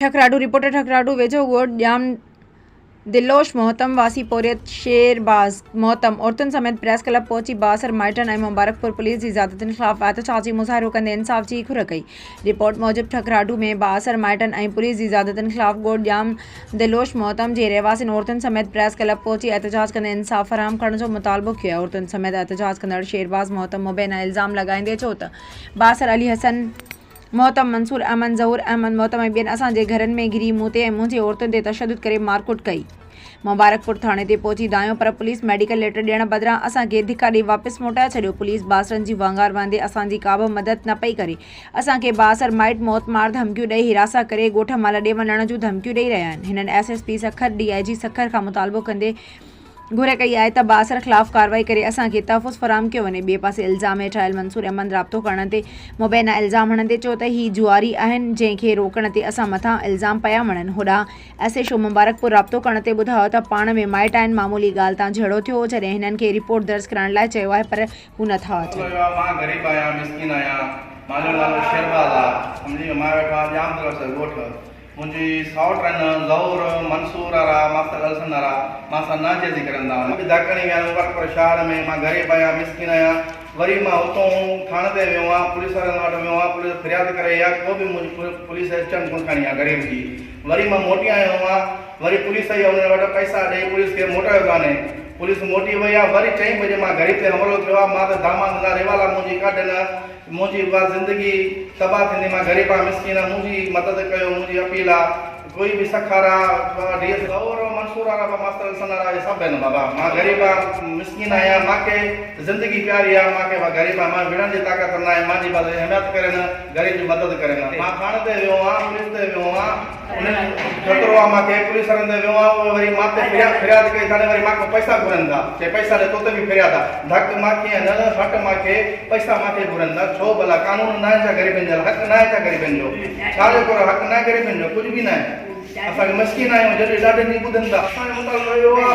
ٺڪراٺو، رپورٽر، ٺڪراٺو ويجهو ڳوٺ ڄام دلوش محتم واسي پورهيت شير باز محتم عورتن سميت پريس ڪلب پهچي بااثر مائٽن ۽ مبارڪپور پوليس جي زيادتين خلاف احتجاجي مظاهرو ڪندي انصاف جي گهر ڪئي. رپورٽ موجب ٺڪراٺو ۾ بااثر مائٽن ۽ پوليس جي زيادتين خلاف ڳوٺ ڄام دلوش محتم جي رهواسين عورتن سميت پريس ڪلب پهچي احتجاج ڪندي انصاف فراهم ڪرڻ جو مطالبو ڪيو آهي عورتن سميت احتجاج ڪندڙ شيرباز محتم مبينا الزام لڳائيندي چيو ته بااثر علي حسن محتم منصور احمد، ظهور احمد محتم ۽ ٻين اسان جي گهرن ۾ گهري مون تي ۽ منهنجي عورتن تي تشدد ڪري مارڪٽ ڪئي. مبارڪپور ٿاڻي تي پهچي دانهيو پر پوليس ميڊيڪل ليٽر ڏيڻ بدران اسان کي ڌڪا ڏئي واپس موٽائي ڇڏيو. پوليس بااثرن جي وانگار وهندي اسان جي ڪابه مدد نه پئي ڪري. اسان کي بااثر مائٽ موتمار ڌمڪيون ڏئي هراسان ڪري ڳوٺ مان لڏي وڃڻ جون ڌمڪيون ڏئي رهيا آهن. هنن S S P Sukkur, D I جي سکر کان مطالبو ڪندي گهر ڪئي آهي ته بااثر خلاف ڪارروائي ڪري اسان کي تحفظ فراهم ڪيو وڃي ٻئي پاسي الزام هيٺ آيل منصور احمد رابطو ڪرڻ تي مبينا الزام هڻندي چيو ته هي جواري آهن جنهن کي روڪڻ تي اسان مٿان الزام پيا مڙهن هوڏانهن ايس ايڇ او مبارڪپور رابطو ڪرڻ تي ٻڌايو ته پاڻ ۾ مائٽ آهن معمولي ڳالهه تان جهيڙو ٿيو هو جڏهن هنن کي رپورٽ درج ڪرائڻ لاء چيو آهي پر هو نٿا اچن. مان غريب آهيان مسڪين آهيان مانجو نالو شيرباز آ سمجهي ويو مان ويٺو آهيان ڄام دروازي ڳوٺ منهنجي سئوٽ آهن ظهور منصور وارا ماستر الحسن وارا مان سان ناجائزي ڪرن ٿا مان به ڌڪ هڻي ويا آهن مبارڪپور شهر ۾ مان غريب آهيان مسڪين آهيان وري مان هتون ٿاڻي تي ويو آهيان پوليس وارن وٽ ويو آهيان پوليس فرياد ڪري آ ڪو به منهنجي پوليس ايڪشن ڪونه کڻي آ غريب جي وري مان موٽي آيو آهيان وري پوليس آئي انهن وٽ پئسا ڏئي پوليس کي موٽايو ڪانهي پوليس موٽي وئي آ وري چئين بجي مان غريب تي حملو ٿيو آ مان ته دامان ڏنا ريوالا منهنجي ڪڍ نه منهنجي اها زندگي تباهه ٿيندي مان غريب آهيان مسڪين آهيان منهنجي مدد ڪيو منهنجي اپيل آ ڪوئي به سکر آ ڊي ايس ظهور منصور آ بابا ماستر الحسن آ اهي سڀ آهن بابا مان غريب آهيان مسڪين آهيان مانکي زندگي پياري آ مانکي مان غريب آهيان مان وڙهڻ جي طاقت ناهي مانجي بس حمايت ڪرين غريب جي مدد ڪرين مان ٿاڻي تي ويو آهيان پوليس تي ويو آهيان انهن خطرو آ مان ڪنهن پوليس وارن تي ويو آهيان اهي وري مان تي فرياد فرياد ڪئي ٿاڻي وري مان کان پئسا گهرن ٿا چي پئسا ڏي تو تي به فرياد آ ڌڪ مان کي نه هٽ مان کي پئسا مان کي گهرن ٿا ڇو ڀلا قانون ناهي ڇا غريبن جي لاء حق ناهي ڇا غريبن جو ڇا جو ڪو حق ناهي غريبن جو ڪجهه به ناهي اسان مسڪين آهيون جڏهن ڏاڍن جي ٻڌن ٿا اسان جو مطالبو اهو آ.